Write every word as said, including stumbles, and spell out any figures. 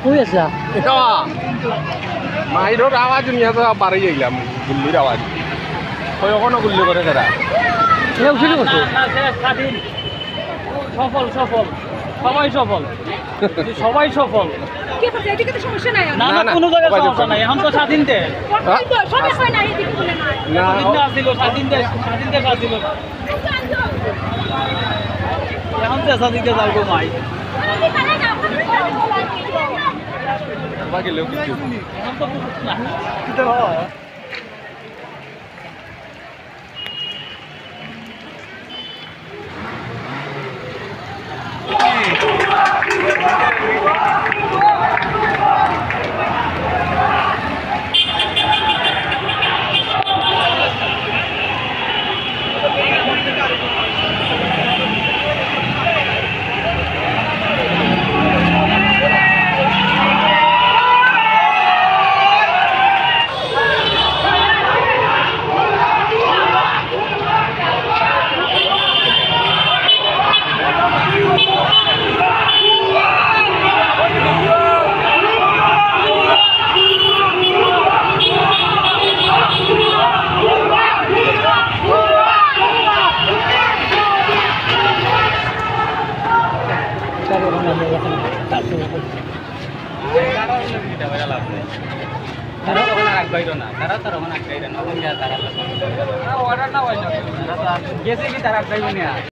কই আছে? মাইরর আওয়াজ নিয়া তো বাড়ি যাইলাম, গুল্লির আওয়াজ। কই অখনো গুল্লি করে কেরা? এ উঠে বসে। স্বাধীন। সফল, সফল। সবাই সফল। সবাই সফল। কি করছে? এদিকে তো সমস্যা নাই। না, না, না, না, কোনো জায়গায় সবাই সমস্যা সফল। নাই। এখন তো স্বাধীন দেশ। ওটাই তো, সবাই হয় না, এদিকে বলে না। না, স্বাধীন দেশ আছিল, স্বাধীন দেশ, স্বাধীন দেশ আছিল। এখন তো স্বাধীন দেশ আর গো মাই। বাকি লোক কিছু। এখন তো কিছু না। তারা তখন আর আগ বাইরো না, তারা তো তখন আগ বাইরো না, তখন গিয়া তারা তো না, অর্ডার না হয় না। তারা তো আর গেছে কি তারা আগ বাইরো না।